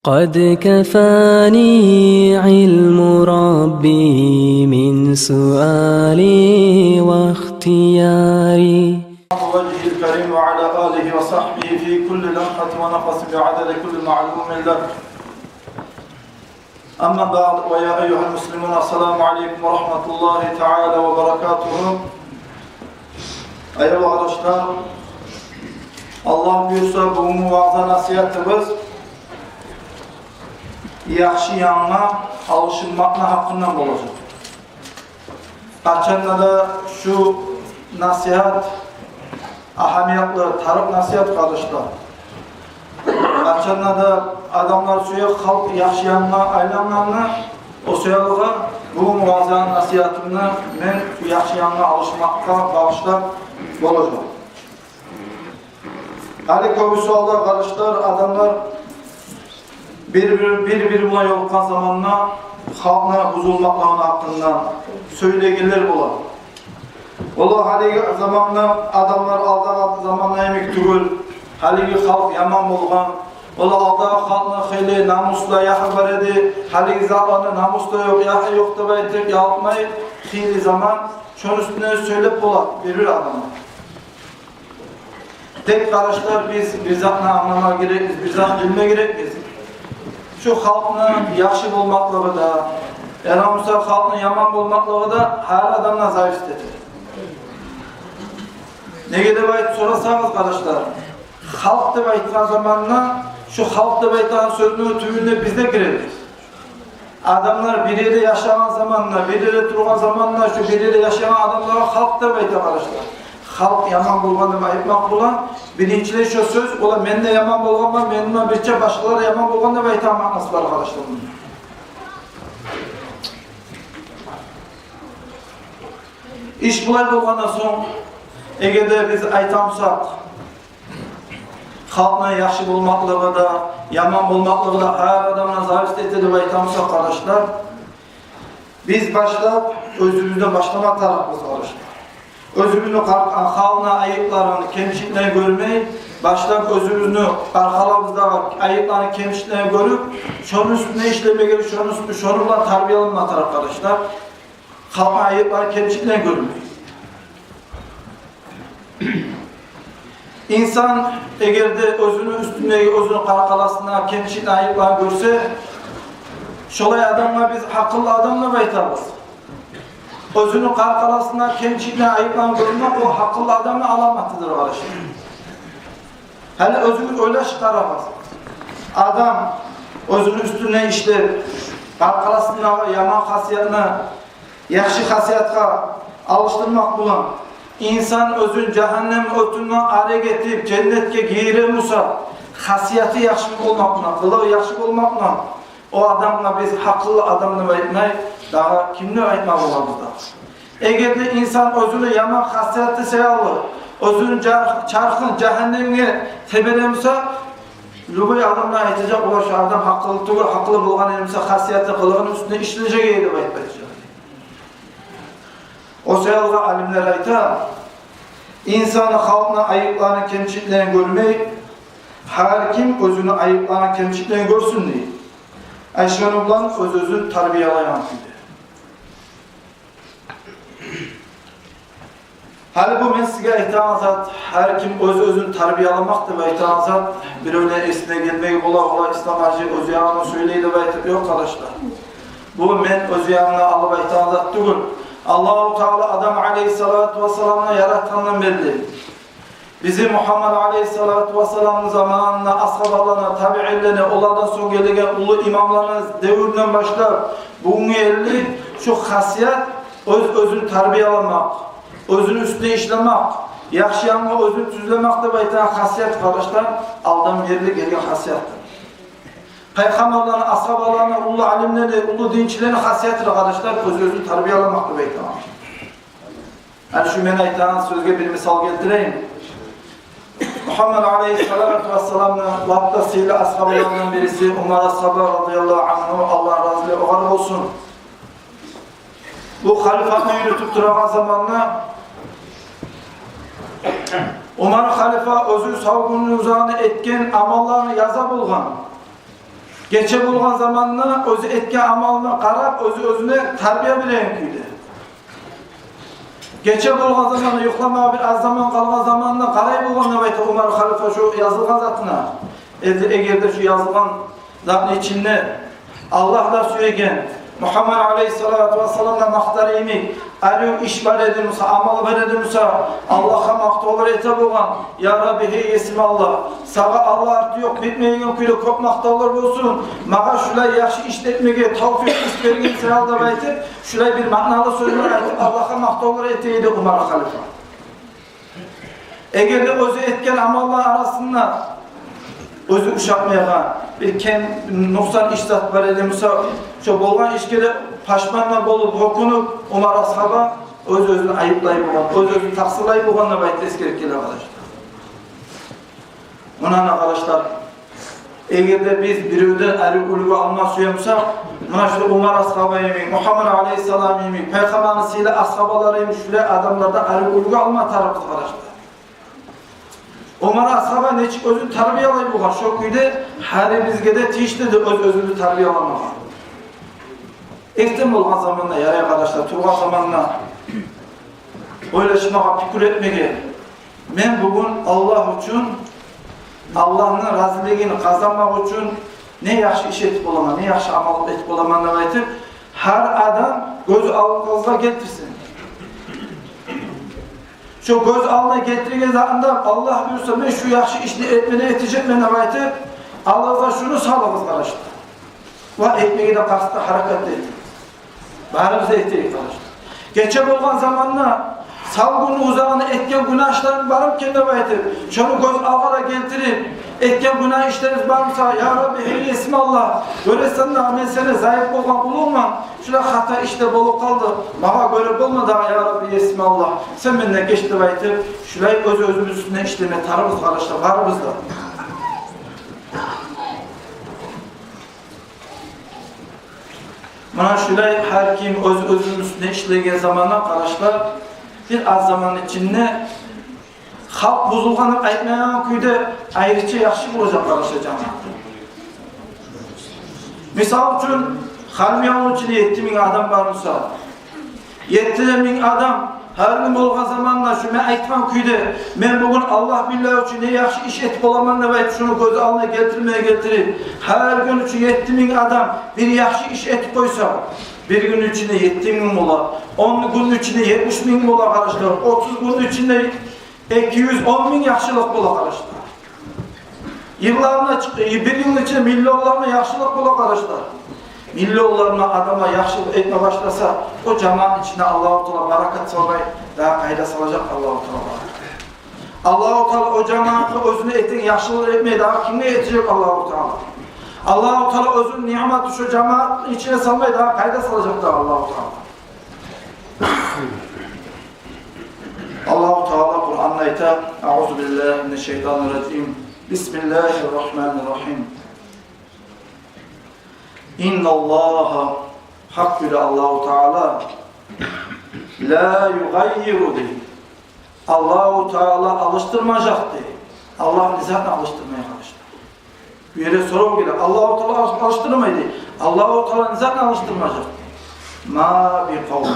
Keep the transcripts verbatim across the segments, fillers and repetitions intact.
قد كفاني علم ربي من سؤالي واختياري. وجهه الكريم وعلى آله وصحبه في كل لمحة ونفس بعدد كل معلوم له. أما بعد، ويا أيها المسلمون، السلام عليكم ورحمة الله تعالى وبركاته. Аявлу къардашлар, Аллагь буюрса, бугюнгю ваъза-насигьатыбыз яхшы янгъа алышынмакъны гьакъындан болажакъ. Къачан да шу насигьат агьамиятлы, тарыкъ насигьат, къардашлар. Къачан да адамлар сюе халкъ яхшы янгъа айлангъанны, о саялы бугюн ваъза-насигьатымны мен яхшы янгъа алышмакъгъа багъышлап болажакъ. Гьали кёбюсю гьалда, къардашлар, адамлар бир-бир, бир-бири булан ёлукъгъан заманда халкъны бузулмакълыгъыны гьакъындан сёйлейгенлер бола. Олар гьалиги заманда адамлар алдагъы заманда йимик тюгюл, гьалиги халкъ яман болгъан. Олар алдагъы халкъны хыйлы намусла, яхы бар эди, гьалиги затланы намусла ёкъ, яхы ёкъ деп айтып, ялкъмай, хыйлы заман, шону уьстюне сёйлеп бола бир-бир адамлар. Тек, къардашлар, биз бир затны англама герекбиз, бир затны билме герекбиз. Шу халкъны яхшы болмакълыгъы да, ярамаса халкъны яман болмакълыгъы да гьар адамдан зависит эте. Неге деп айтып сорасагъыз, къардашлар, халкъ деп айтгъан заманда, шу халкъ деп айтагъан сёзню тюбюне биз де гиребиз. Адамлар бир ерде яшагъан заманда, бир ерде тургъан заманда, шу бир ерде яшагъан адамлагъа халкъ деп айта, къардашлар. Халкъ яман болгъан деп айтмакъ булан, биринчилей шо сёз, олар мен де яман болгъанман, менден бирче башгъалар яман болгъан деп айтагъан маънасы бар, къардашлар. Иш булай болгъандан сонг, эгер де биз айтамсакъ, халкъны яхшы болмакълыгъы да, яман болмакълыгъы да гьар адамдан зависит эте деп айтамсакъ, къардашлар, биз башлап оьзюбюзден башлама тарыкъбыз, къардашлар. Оьзюбюзню къар-, халкъны айыпларын, кемчиликлерин гёрмей, башлап оьзюбюзню къаркъарабыздагъы айыпларын, кемчиликлерин гёрюп, шону уьстюнде ишлеме герек, шону уьстю-, шону булан тарбияланма тарыкъ, къардашлар. Халкъны айыпларын, кемчиликлерин гёрмей. Инсан эгер де оьзюню уьстюндеги, оьзюню къаркъарасында кемчилик, айыплар гёрсе, шолай адамгъа биз гьакъыллы адам деп айтабыз. Оьзюню къаркъарасында кемчилик, айыплар гёрмек о гьакъыллы адамны аламатыдыр, къардашлар. Гьали оьзюгюз ойлашып къарагъыз. Адам оьзюню уьстюнде ишлеп, къаркъарасындагъы яман хасиятны яхшы хасиятгъа алышдырмакъ булан, инсан оьзюн жагьаннем отундан арек этип, женнетге гире буса, хасияты яхшы болмакъ булан, къылыгъы яхшы болмакъ булан, о адамгъа биз гьакъыллы адам деп айтмай, дагъы ким деп айтма боламыз дагъы? Эгер де инсан оьзюню яман хасияты саялы оьзюню жар-, чархын жагьаннемге тебере буса, любой адам да айтажакъ: «Олай, шу адам гьакъыллы тюгюл, гьакъыллы болгъан эди буса, хасияты, къылыгъыны уьстюнде ишлежек эди», — деп айтып айтажакъ. О саялы алимлер айта: инсан халкъны айыпларын, кемчиликлерин гёрмей, гьар ким оьзюню айыпларын, кемчиликлерин гёрсюн дей. Ай, шону булан оьз-оьзюн тарбиялайгъан кюйде. Гьали бу мен сизге айтагъан зат, гьар ким оьз-оьзюн тарбияламакъ деп айтагъан зат, биревню эсине гелмеги бола, олай Ислам гьажи оьз ягъындан сёйлей деп айтып, ёкъ, къардашлар. Бу мен оьз ягъымдан алып айтагъан зат тюгюл. Аллагьу Таала Адам алейгьиссалату вассаламны яратгъандан берли, бизин Мугьаммад алейгьиссалату вассаламны заманына, асгьабаларына, табиинлерине, олардан сонг гелеген уллу имамларны девюрюнден башлап бугюнге ерли шу хасият, оьз-оьзюн тарбияламакъ, оьзюню уьстюнде ишлемек, яхшы янгъа оьзюн тюзлемек деп айтагъан хасият, къардашлар, алдан берли гелген хасиятдыр. Пайхаммарланы, асгьабаланы, уллу алимлени, уллу динчилени хасиятдыр, къардашлар, оьз-оьзюн тарбияламакъ деп айтагъан. Гьали шу мен айтагъан сёзге бир мисал гелтирейим. Мугьаммад алейгьиссалату вассаламны лап да сыйлы асгьабаларындан бириси Умар асгьаба радияллагьу ангьу, Аллагь разилиги огъар болсун. Бу халифатлыкъны юрютюп турагъан заманда Умар халифа оьзю сав гюнню узагъына этген амалларын яза болгъан. Гече болгъан заманда оьзю этген амалына къарап, оьзю оьзюне тарбия береген кюйде. Гече болгъан заманда, юхламагъа бир аз заман къалгъан заманда къалай болгъан деп айта Умар халифа шу язылгъан затына. Эди, эгер де шу язылгъан затны ичинде Аллагь да сюеген, Мугьаммад алейгьиссалату вассалам да макътар йимик арив иш бар эди буса, амал бар эди буса, Аллагьгъа макътавлар эте болгъан: «Я Рабби, гьей Есим Аллагь, сагъа Аллагь арты ёкъ, битмейген кюйде кёп макътавлар болсун, магъа шулай яхшы иш этмеге тавфикъ, гюч берген саялы», — деп айтып, шулай бир маъналы сёзлер айтып, Аллагьгъа макътавлар эте эди Умар халифа. Эгер де оьзю этген амаллар арасында оьзю ушатмайгъан бир кем, нукъсан иш зат бар эди буса, шо болгъан ишге де пашман да болуп, гьёкюнюп, Умар асгьаба оьз-оьзюн айыплай болгъан, оьз-оьзюн такъсырлай болгъан деп айтып эсгерип геле, къардашлар. Муна, къардашлар, эгер де биз биревден арив уьлгю алма сюе бусакъ, муна шу Умар асгьаба йимик, Мугьаммад алейгьиссалам йимик, пайхаммарны сыйлы асгьабалары йимик, шулай адамлардан арив уьлгю алма тарыкъбыз, къардашлар. Умар асгьаба нечик оьзюн тарбиялай болгъан, шо кюйде гьар бирибизге де тийишлидир оьз-оьзюбюзню тарбияламагъа. Эртен болгъан заманда, ярай, къардашлар, тургъан заманда ойлашмагъа, пикру этмеге: «Мен бугюн Аллагь учун, Аллагьны разилигин къазанмакъ учун не яхшы иш этип боламан, не яхшы амал этип боламан?» — деп айтып, гьар адам гёз алдына гелтирсин. Шо гёз алдына гелтирген затында, Аллагь буюрса, мен шу яхшы ишни этмеге этежекмен деп айтып, алдыгъызгъа шуну салыгъыз, къардашлар. Ва этмеге де къаст, гьаракат этигиз. Барыбыз да этейик, къардашлар. Гече болгъан заманда сав гюнню узагъында этген гюнагь ишлерим бармы экен деп айтып, шону гёз алдына гелтирип, этген гюнагь ишлерибиз бар буса: «Я Рабби, гьей Есим Аллагь, гёресен дагъы, мен сени зайып болгъан къулунгман, шулай хата иш де болуп къалды, магъа гёре болма дагъы, я Рабби, Есим Аллагь, сен менден геч», — деп айтып, шулай оьз-оьзюбюз уьстюнде ишлеме тарыкъбыз, къардашлар, барыбыз да. Муна шулай гьар ким оьз-оьзюню уьстюнде ишлеген заманда, къардашлар, бир аз заманны ичинде халкъ бузулгъан деп айтмайгъан кюйде айрыча яхшы болажакъ, къардашлар, жамаат. Мисал учун, Халимбекавулну ичинде етти минг адам бар буса, етти де минг адам гьар гюн болгъан заманда шу мен айтгъан кюйде, мен бугюн Аллагь биллагь учун не яхшы иш этип боламан деп айтып, шуну гёз алдына гелтирмеге гелтирип, гьар гюн учун етти минг адам бир яхшы иш этип къойса, бир гюнню ичинде етти минг бола, он гюнню ичинде етмиш минг бола, къардашлар, отуз гюнню ичинде эки юз он минг яхшылыкъ бола, къардашлар. Йылларына чыкъ-, бир йылны ичинде миллионларына яхшылыкъ бола, къардашлар. Миллионларына адамлар яхшылыкъ этме башласа, о жамаатны ичине Аллагьу Таала баракат салмай, дагъы къайда салажакъ Аллагьу Таала? Аллагьу Таала о жамаатгъа оьзюню этген яхшылыгъын этмей, дагъы кимге этежек Аллагьу Таала? Аллагьу Таала оьзюню ниъматын шо жамаатны ичине салмай, дагъы къайда салажакъ дагъы Аллагьу Таала? Аллагьу Таала Къуранда айта: «Аузу биллагьи минаш-шайтанир-ражим. Бисмиллагьир-рагьманир-рагьим. Инналлагьа», гьакъ биле Аллагьу Таала, «ла югъаййиру», дей. Аллагьу Таала алышдырмажакъ, дей. Аллагь не затны алышдырмай, къардашлар? Бу ерде сорав геле: Аллагьу Таала алыш-, алышдырмай, дей. Аллагьу Таала не затны алышдырмажакъ? «Ма би къавмин».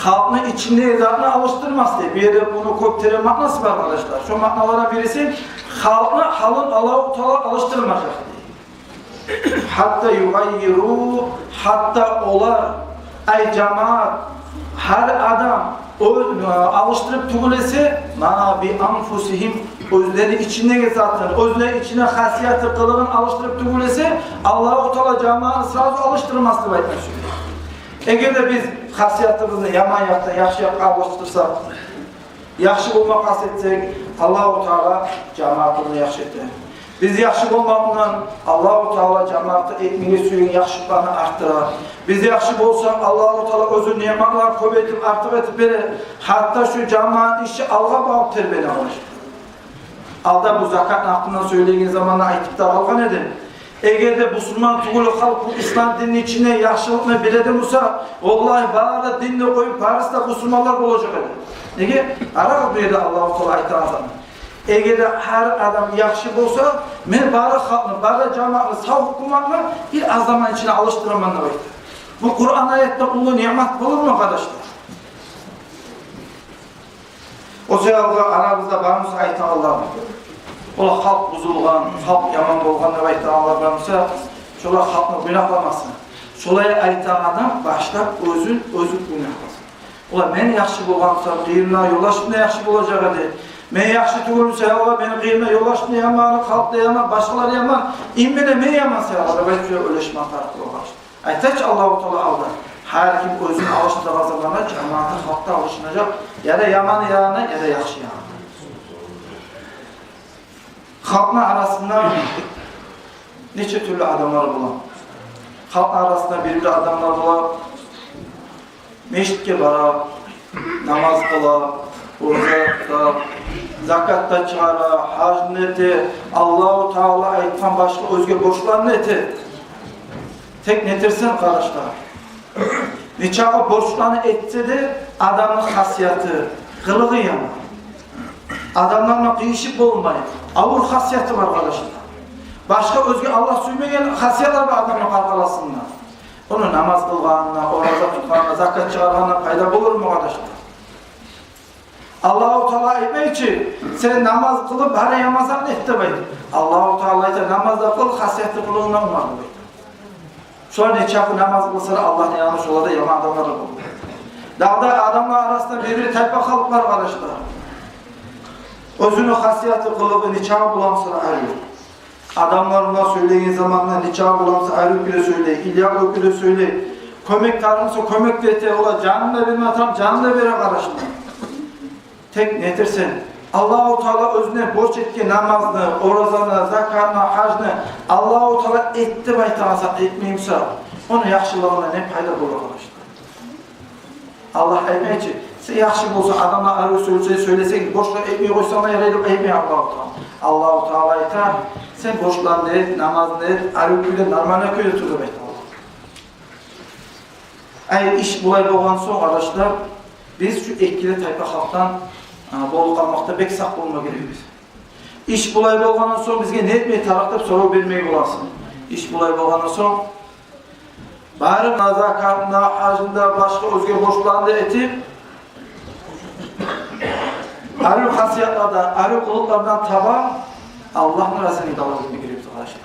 Халкъны ичиндеги затны алышдырмас, дей. Бу ерде буну кёп терен маънасы бар, къардашлар. Шо маъналардан бириси: халкъны гьалын Аллагьу Таала алышдырмажакъ, дей. «Гьатта югъаййиру», гьатта олар, ай жамаат, гьар адам о, э, алышдырып тюгюл эсе, «ма би анфусигьим», оьзлени ичиндеги затын, оьзлени ичине хасияты, къылыгъын алышдырып тюгюл эсе, Аллагьу Таала жамаатны сразу алышдырмас деп айтма сюе. Эгер де биз хасиятыбызны яман якъдан яхшы якъгъа алышдырсакъ, яхшы болмакъ къаст этсек, Аллагьу Таала жамаатыбызны яхшы эте. Биз яхшы болмакъ булан Аллагьу Таала жамаатгъа этмеге сюеген яхшылыкъланы артдыра. Биз яхшы болсакъ, Аллагьу Таала оьзюню ниъматларын кёп этип, артыкъ этип бере. Гьатта шу жамаат иши алгъа багъып тербене, къардашлар. Алда бу закатны гьакъындан сёйлеген заманда айтып да къалгъан эдим. Эгер де бусурман тюгюл халкъ бу ислам динни ичинде яхшылыкъны биле де буса, валлагь, бары да динни къоюп, барысы да бусурманлар болажакъ эди. Неге? Къарагъыз, бу ерде Аллагьу Таала айтагъан заман: Эгер де гьар адам яхшы болса, мен бары халкъны, бары жамаатны, сав гьукуматны бир аз заман ичинде алышдыраман деп айта. Бу Къуран аятда уллу ниъмат болурму, къардашлар? О саялы арабызда бармыса айтагъанлар, ола халкъ бузулгъан, халкъ яман болгъан деп айтагъанлар бармыса, шолар халкъны гюнагьламасын. Шолай айтагъан адам башлап оьзюн оьзю гюнагьласын. Ола, мен яхшы болгъан бусам, къырыйымдагъы ёлдашым да яхшы болажакъ эди. Мен яхшы тюгюл бусам, я Аллагь, мени къырыйымдагъы ёлдашым да яман, халкъ да яман, башгъалар яман, именно мен яман саялы деп айтып, шолай ойлашма тарыкъ болгъан. Айтачы Аллагьу Таала алда, гьар ким оьзюн алышдырагъан заманда жамааты, халкъ да алышынажакъ, я да яман янына, я да яхшы янына. Халкъны арасында нече тюрлю адамлар бола. Халкъны арасында бир-бир адамлар бола, межитге бара, намаз къыла, ораза тута, закат да чыгъара, гьажны эте, Аллагьу Таала айтгъан башгъа оьзге борчланы эте. Тек нетерсен, къардашлар, нечакъы борчланы этсе де, адамны хасияты, къылыгъы яман. Адамлар булан къыйышып болмай, авур хасияты бар, къардашлар. Башгъа оьзге Аллагь сюймеген хасиятлар бар адамны къаркъарасында. Ону намаз къылгъанына, ораза тутгъанына, закат чыгъаргъанына пайда болурму, къардашлар? Аллагьу Таала айтмай чы, сен намаз къылып, бары яман затны эт деп айта. Аллагьу Таала айта, намаз да къыл, хасиятны къылыгъынг да онгар деп айта. Шолар нечакъы намаз къылса да, Аллагьны янында шолар да яман адамлар да болур. Дагъы да адамлар арасында бир-бир тайпа халкъ бар, къардашлар. Оьзюню хасияты, къылыгъы нечакъы боламса да арив. Адамлар булан сёйлеген заманда нечакъы боламса арив кюйде сёйлей, илягъы кюйде сёйлей. Кёмек тарыкъ буса, кёмек де эте, ола жанын да берме тарыкъ, жанын да бере, къардашлар. Тек нетерсен, Аллагьу Таала оьзюне борч этген намазны, оразаны, закатны, гьажны Аллагьу Таала эт деп айтагъан сагьат этмей буса, ону яхшылыгъындан не пайда болур, къардашлар? Аллагь айтмай чы, сен яхшы болса, адамлар арив сёйлесе, сёйлесенг, борчлар этмей къойсанг да ярай деп айтмай Аллагьу Таала. Аллагьу Таала айта, сен борчланы эт, намазны эт, арив кюйде, нормальный кюйде тур деп айта Аллагь. Ай, иш булай болгъан сонг, къардашлар, биз шу эки де тайпа халкъдан, а, болуп къалмакъда бек сакъ болма герекбиз. Иш булай болгъан сонг, бизге не этме тарыкъ деп сорав бермеге боласыз. Иш булай болгъан сонг, барып, закатын да, гьажын да, башгъа оьзге борчланы да этип, арив хасиятлардан, арив къылыкълардан таба Аллагьны разилигин талап этме герекбиз, къардашлар.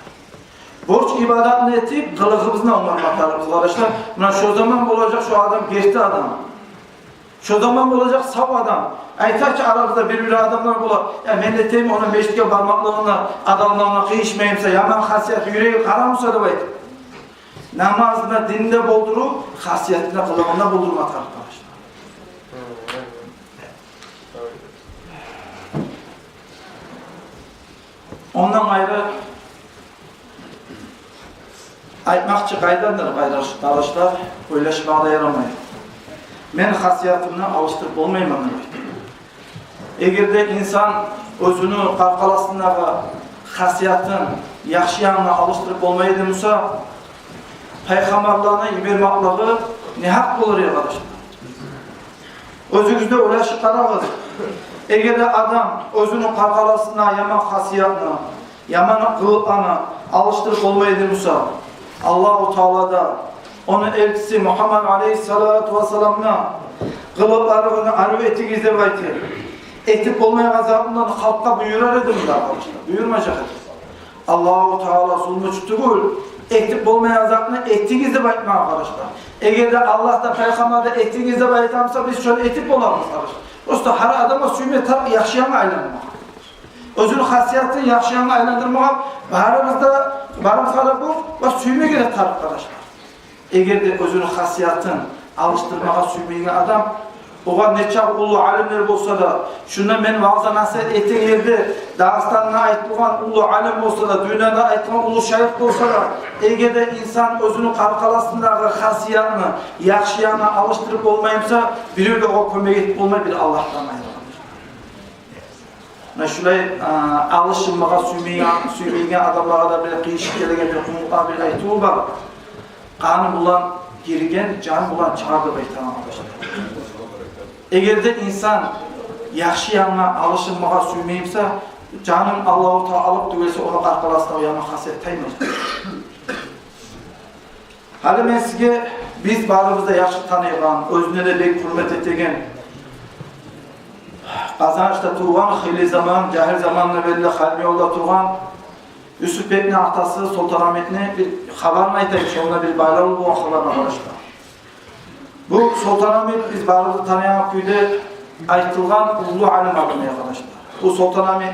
Борч ибадатны этип, къылыгъыбызны онгарма тарыкъбыз, къардашлар. Муна шо заман болажакъ шо адам герти адам. Шо заман болажакъ сав адам. Айтачы, арабызда бир-бир адамлар бола, я мен де этейим, ону межитге бармакълыгъына, адамлар булан къыйышмай буса, яман хасияты, юреги къара буса деп айтып. Намазында, динде болдуруп, хасиятында, къылыгъында болдурма тарыкъ, къардашлар. Ондан къайры айтмакъчы къайдандыр, къардашлар, ойлашмагъа да ярамай. Мен хасиятымны алышдырып болмайман деп айта. Эгер де инсан оьзюню къаркъарасындагъы хасиятын яхшы янына алышдырып болмай эди буса, пайхаммарланы йибермакълыгъы негьакъ болур эди, къардашлар. Оьзюгюз де ойлашып къарагъыз. Эгер де адам оьзюню къаркъарасына яман хасиятны, яман къылыкъланы алышдырып болмай эди буса, Аллагьу Таала да, ону элчиси Мугьаммад алейгьиссалату вассаламны къылыкъларын арив этигиз деп айтып, этип болмайгъан затындан халкъгъа буюрар эдими дагъы, къардашлар? Буюрмажакъ эди. Аллагьу Таала зулмучу тюгюл, этип болмайгъан затны этигиз деп айтмагъа, къардашлар. Эгер де Аллагь да, пайхаммар да этигиз деп айта буса, биз шону этип болабыз, къардашлар. Просто гьар адам да сюйме тарыкъ яхшы янгъа айланмагъа. Оьзюню хасиятын яхшы янгъа айландырмагъа барыбыз да, барыбызгъа да бу ва сюймеге де тарыкъ, къардашлар. Эгер де оьзюню хасиятын алышдырмагъа сюймейген адам, огъар нечакъы уллу алимлер болса да, шунда мен ваъза-насигьат этеген ерде Дагъыстанда айтылгъан уллу алим болса да, дюньяда айтылгъан уллу шайых болса да, эгер де инсан оьзюню къаркъарасындагъы хасиятны яхшы янына алышдырып болмай буса, бирев де огъар кёмек этип болмай, бир Аллагьдан айры. Муна шулай, а, алышынмагъа сюймейген, сюймейген адамлагъа да бир къыйышып гелеген бир къумукъ бир айтыву бар. Къан булан гирген жан булан чыгъар деп айтагъан, къардашлар. Эгер де инсан яхшы янына алышынмагъа сюймей буса, Жанын Аллагьу Таала алып тюгюл эсе, ону къаркъарасына яман хасият таймажакъ. Гьали мен сизге, биз барыбыз да яхшы таныйгъан, оьзюне де бек гьюрмет этеген, Къазанышда тувгъан, хыйлы заман, жагьил заманына берли Халимбекавулда тувгъан Юсупбекни атасы Солтанамитни бир хабарын айтайым, шонда бир байлавлу болгъан хабар, къардашлар. Бу Солтанамит биз барыбыз да таныйгъан кюйде айтылгъан уллу алим адам, я къардашлар. Бу Солтанамит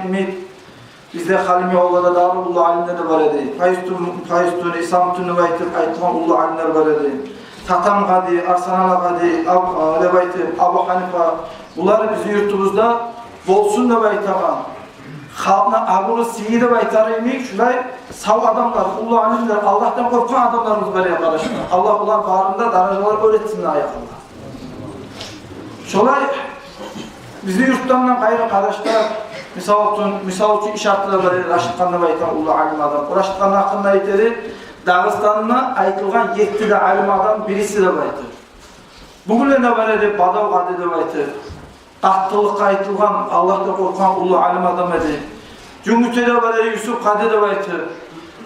бизде Халимбекавулда да уллу алимлер де бар эди. Пайзутдин, Пайзутдин, Исамутдин деп айтып айтылгъан уллу алимлер бар эди. Татам къади, Арсанала къади, Аб-, а, деп айтып, Абу Ханифа. Булар бизин юртубузда болсун деп айтагъан, халкъны абуру, сыйы деп айтар йимик, шулай сав адамлар, уллу алимлер, Аллагьдан къоркъгъан адамларыбыз бар, я къардашлар. Аллагь булар барын да даражалар оьр этсин, я Аллагь. Шолай бизин юртдан да къайры, къардашлар, мисал учун, мисал учун, Ишатда бар эди Рашидхан деп айтагъан уллу алим адам. О Рашидханны гьакъында айта эди, Дагъыстанда айтылгъан етти де алим адамны бириси деп айтып. Бугюн де бар эди Бадав къади деп айтып. Къаттылыкъгъа айтылгъан, Аллагьдан къоркъгъан уллу алим адам эди. Жюнгютде бар эди Юсуп къади деп айтып.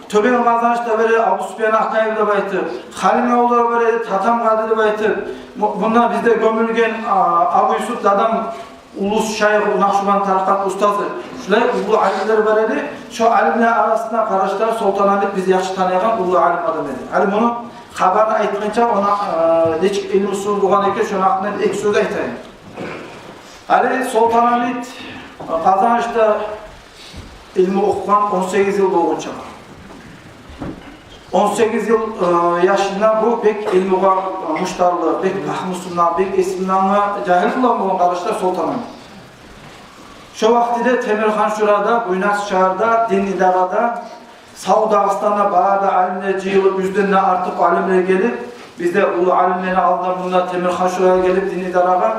Тёбен Къазанышда бар эди Абусупиян Акъаев деп айтып. Халимбекавулда бар эди Татам къади деп айтып. Бу-, мунда бизде гёмюлген, а, Абу Юсуп Дадам, уллу шайых, Накъшубанд тарикъат устазы. Шулай уллу алимлер бар эди. Шо алимлер арасында, къардашлар, Солтанамит биз яхшы таныйгъан уллу алим адам эди. Гьали муну хабарын айтгъынча, ону, э, нечик илмусу болгъан экен, шону гьакъында эки сёз айтайым. Гьали Солтанамит Къазанышда илму охугъан он сегиз йыл болгъунча. Он сегиз йыл, э, яшында бу бек илмугъа, э, муштарлы, бек пагьмусунда, бек эсинде, жагьил улан болгъан, къардашлар, Солтанамит. Шо вакътиде Темирхан-Шурада, Буйнакск шагьарда, дин идарада, сав Дагъыстанда бары да алимлер жыйылып, юзден де артыкъ алимлер гелип, бизде уллу алимлени алдында, мунда Темирхан-Шурагъа гелип, дин идарагъа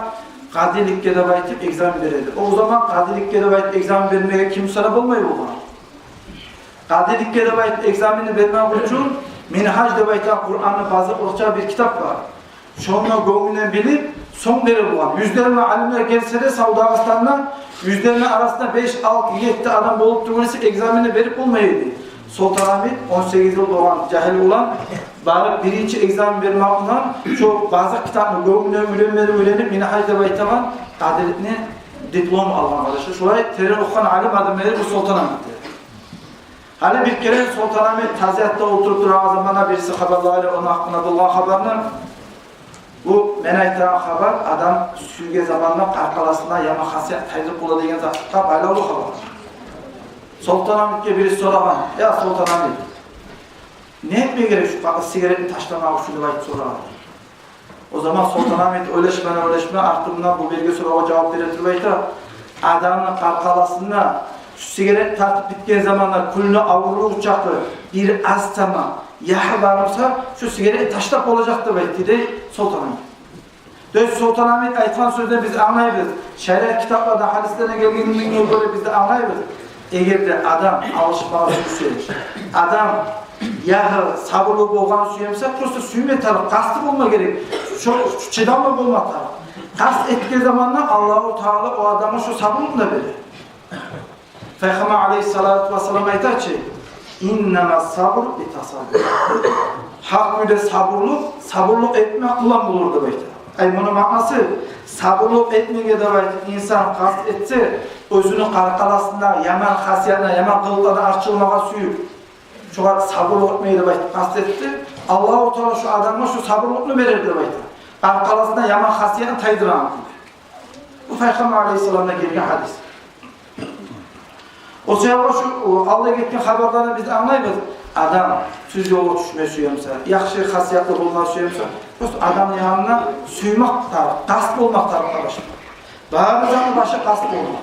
къадиликге деп айтып экзамен бере эди. О заман къадиликге деп айтып экзамен бермеге ким сара болмай болгъан. Къадиликге деп айтып экзаменни бермек учун Мингьаж деп айтагъан Къуранны базыкълыкъча бир китап бар. Шону гёнгюнден билип, сонг бере болгъан. Юзлерче алимлер гелсе де, сав Дагъыстанда юзлени арасында беш, алты, етти адам болуп тюгюл эсе, экзаменни берип болмай эди. Солтанамит, он сегиз йыл болгъан жагьил улан, барып биринчи экзамен бермек булан, шо базыкъ китапны гёнгюнден уьйренме-уьйренип, Мингьаж деп айтагъан къадиликни диплом алгъан, къардашлар. Шолай терен охугъан алим адам эди бу Солтанамит. Гьали бир керен Солтанамит тазиятда олтуруп турагъан заманда бириси хабарлагъан эди ону гьакъында болгъан хабарны. Бу мен айтагъан хабар, адам сюйген заманда къаркъарасына яман хасият тайдырып бола деген затгъа байлавлу хабар. Солтанамитге бириси сорагъан: «Я Солтанамит, не этме герек шу къа-, сигаретни ташламакъ учун?» — деп айтып сорагъан. О заман Солтанамит ойлашма-ойлашма, артындан бу берген сорагъа жавап бере туруп айта: «Адамны къаркъарасына шу сигарет тартып битген заманда кюлню авурлугъу чакъы бир аз сама ягьы бар буса, шу сигаретни ташлап болажакъ», — деп айтды дей Солтанамит. То есть Солтанамит айтгъан сёзден биз англайбыз, шариат китапларда, гьадислерде гелгенине гёре биз де англайбыз. Эгер де адам алышмагъа сюйсе, адам ягьы сабурлу болгъан сюе буса, просто сюйме тарыкъ, къасты болма герек. Шо чыдамлы болма тарыкъ. Къаст этген заманда Аллагьу Таала о адамгъа шо сабурлукъну бере. Пайхаммар алейгьиссалату вассалам айта чы: «Иннама сабру бит-тасаббур». Гьакъ кюйде сабурлукъ, сабурлукъ этмек булан болур деп айта. Ай, муну маънасы, сабурлукъ этмеге деп айтып инсан къаст этсе, оьзюню къаркъарасына яман хасиятына, яман къылыкъларына арчылмагъа сюйюп, шогъар сабурлукъ этмеге деп айтып къаст этсе, Аллагьу Таала шо адамгъа шо сабурлукъну берер деп айта. Къаркъарасына яман хасиятын тайдырагъан кюйде. Бу Пайхаммар алейгьиссаламдан гелген гьадис. О саялы шу, о, алда гетген хабарлардан биз англайбыз. Адам тюз ёлгъа тюшме сюе буса, яхшы хасиятлы болма сюе буса, просто адамны янына сюймек тарыкъ, къаст болмакъ тарыкъ, къардашлар. Бары затны башы къаст болмакъ.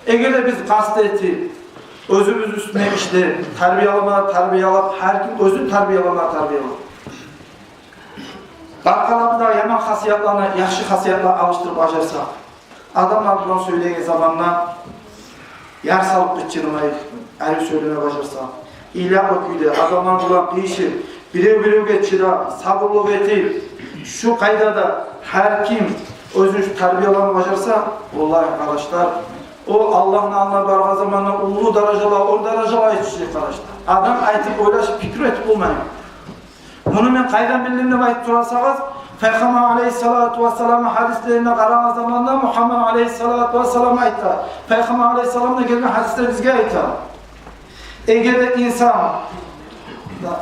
Эгер де биз къаст этип, оьзюбюз уьстюне ишлеп, тарбиялама тарбиялап, гьар ким оьзюн тарбиялама тарбиялап, къаркъарабызда яман хасиятланы яхшы хасиятлагъа алышдырып бажарсакъ, адамлар булан сёйлеген заманда яр салып къычырмай, арив сёйлеме бажарсакъ, илакъы кюйде адамлар булан къыйышып, бирев-биревге чыдап, сабурлукъ этип, шу къайдада гьар ким оьзюн тарбиялама бажарса, валлагь, къардашлар, О Аллагьны алдына баргъан заманда уллу даражалар, оьр даражалар етишежек, къардашлар. Адам айтып, ойлашып, пикир этип болмай. Муну мен къайдан билдим деп айтып турасагъыз, Пайхаммар алейгьиссалату вассаламны гьадислерине къарагъан заманда Мугьаммад алейгьиссалату вассалам айта. Пайхаммар алейгьиссаламдан гелген гьадислер бизге айта. Эгер де инсан,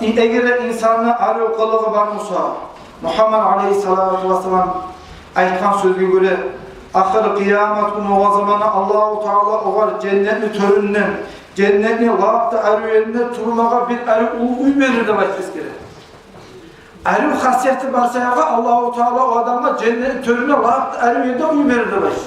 эгер де инсанны арив къылыгъы бар буса, Мугьаммад алейгьиссалату вассалам айтгъан сёзге гёре, ахыр къыямат гюн болгъан заманда Аллагьу Таала огъар женнетни тёрюнден, женнетни лап да арив еринден турмагъа бир арив уллу уьй берир деп айтып эсгере. Арив хасияты бар саялгъа Аллагьу Таала о адамгъа женнетни тёрюнде лап да арив ерде уьй берир деп айта.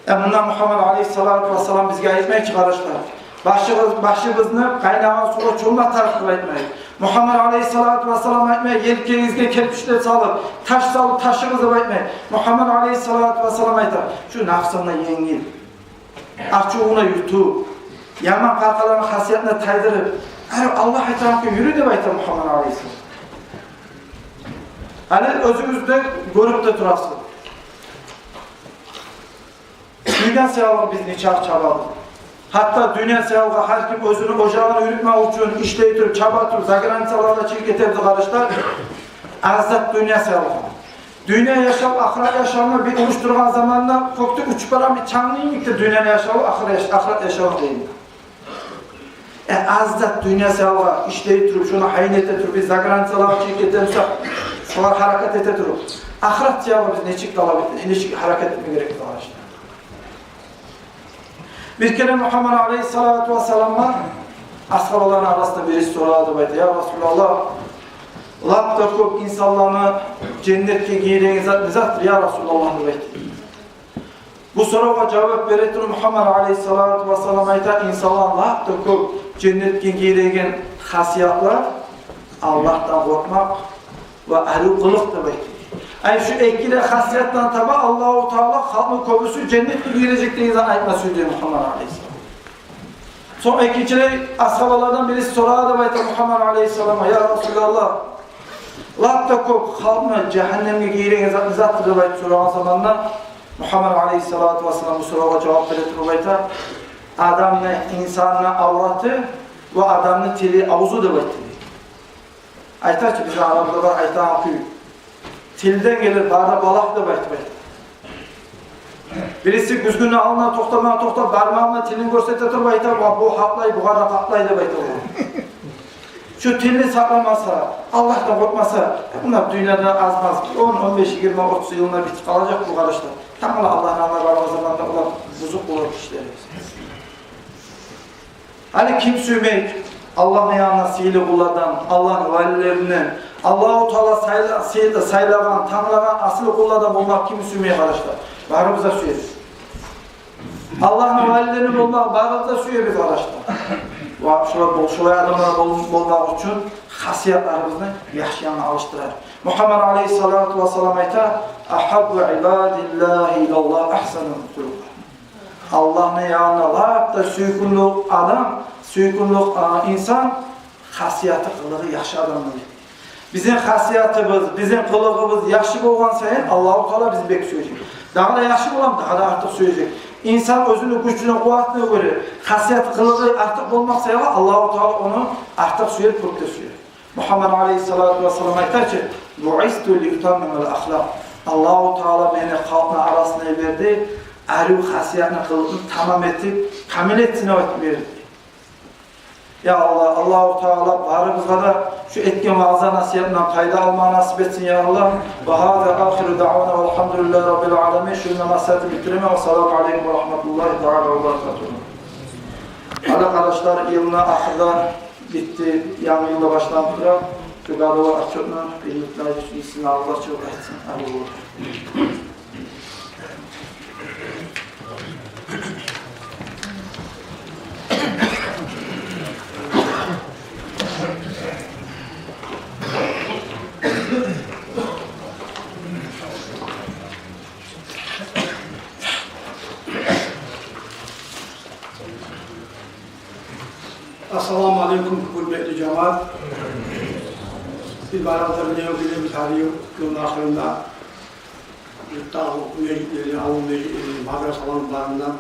Э, мунда Мугьаммад алейгьиссалату вассалам бизге айтмай чы, къардашлар, башыгъыз-, башыгъызны къайнагъан сувгъа чомматыгъыз деп айтмай. Мугьаммад алейгьиссалату вассалам айтмай, елкегизге керпичлер салып, таш салып ташыгъыз деп айтмай. Мугьаммад алейгьиссалату вассалам айта, шу напсынгны енгил, ачувунгну ютуп, яман къаркъараны, хасиятны тайдырып, гьали Аллагь айтагъан кюй юрю деп айта Мугьаммад алейгьиссалам. Гьали оьзюгюз де гёрюп де турасыз. Дюнья саялы биз нечакъы чабабыз. Гьатта дюнья саялы гьар ким оьзюню ожагъын юрютмек учун ишлей туруп, чаба туруп, заграницаларда чыгъып гетебиз, къардашлар. Аз зат дюнья саялы. Дюнья яшав ахырат яшавну бир уруштургъан заманда кёкде учуп барагъан бир чангны йимикдир дюнья яшаву, ахыр яш-, ахырат яшавну къыйынлыгъы. Э, аз зат дюнья саялы ишлей туруп, шону гьайын эте туруп, биз заграницалагъа чыгъып гетемисек, шолар гьаракат эте туруп, ахырат саялы биз нечик талап этме, нечик гьаракат этме герекбиз, къардашлар? Бир керен Мугьаммад алейгьиссалату вассаламгъа асгьабаланы арасында бириси сорады деп айта: «Я Расулаллагь, лап да кёп инсанланы женнетге гийиреген зат не затдыр, я Расулаллагь?» — деп айта. Бу соравгъа жавап бере туруп Мугьаммад алейгьиссалату вассалам айта: инсанланы лап да кёп женнетге гийиреген хасиятлар Аллагьдан къоркъмакъ ва арив къылыкъ деп айта. Ай, шу эки де хасиятдан таба Аллагьу Таала халкъны кёбюсю женнетге гийирежек деген зат айтма сюйдю Мугьаммад алейгьиссалам. Сонг экинчилей асгьабалардан бириси сорады деп айта Мугьаммад алейгьиссаламгъа: «Я Расулаллагь, лап да кёп халкъны жагьаннемге гийиреген зат не затдыр?» — деп айтып сорагъан заманда, Мугьаммад алейгьиссалату вассалам бу соравгъа жавап бере туруп айта: «Адамны, инсанны авраты ва адамны тили, авзу», — деп айта. Айта чы, бизин арабызда бар айтагъан кюй: «Тилден гелир бары да балагь», — деп айтып айта. Бириси гюзгюню алдына токътама-, токътап, бармагъы булан тилин гёрсете туруп айта: «Ва бу гьакълай, бугъар да къакълай», — деп айта. Шу тилни сакъламаса, Аллагьдан къоркъмаса, э, муна дюньяда аз-маз он, он беш, йигирма, отуз йылына битип къалажакъ бу, къардашлар. Тамала Аллагьны алдына баргъан заманда олар бузукъ болар ишлери. Гьали ким сюймей Аллагьны янына сыйлы къуллардан, Аллагьны валилеринден, Аллагьу Таала сайла-, сыйлы, сайлагъан, танглагъан асил къуллардан болмакъ ким сюймей, къардашлар? Барыбыз да сюебиз. Аллагьны валилери болмакъ барыбыз да сюебиз, къардашлар. Ва шулай бол-, шулай адамлар бол-, болмакъ учун хасиятларыбызны яхшы янына алышдырайыкъ. Мугьаммад алейгьиссалату вассалам айта: «Агьаббу ибадиллагьи илаллагь агьсану къулукъа». Аллагьны янына лап да сюйкюмлю адам, сюйкюмлю, а, инсан хасияты, къылыгъы яхшы адамдыр. Бизин хасиятыбыз, бизин къылыгъыбыз яхшы болгъан сайын Аллагьу Таала бизин бек сюежек. Дагъы да яхшы боламы, дагъы да артыкъ сюежек. Инсан оьзюню гючюне, къуватына гёре хасият, къылыгъы артыкъ болмакъ саялы Аллагьу Таала ону артыкъ сюер, кёп де сюер. Мугьаммад алейгьиссалату вассалам айта чы: «Буъисту ли утаммимал ахлакъ». Аллагьу Таала мени халкъны арасына йиберди, арив хасиятны, къылыкъны тамам этип, камил этсин деп айтып йиберди. Я Аллагь, Аллагьу Таала барыбызгъа да шу этген ваъза-насигьатдан пайда алмагъа насип этсин, я Аллагь. Ва гьаза ахиру даъвана валгьамдулиллагьи раббил аламин. Шунда насигьатны битиремен. Вассаламу алейкум ва рагьматуллагьи таала ва баракатугь. Гьали, къардашлар, йылны ахыры да битди, янгы йыл да башланып тура. Шу годовой отчётну бир минут да сизин алдыгъызгъа чыгъып айтсам, арив болур. Ассаламу алейкум, гьюрметли жамаат. Биз барыбыз да билебиз, гьар йыл йылны ахырында Юртда авул межитлери, авул межитлери, мадрасаланы барында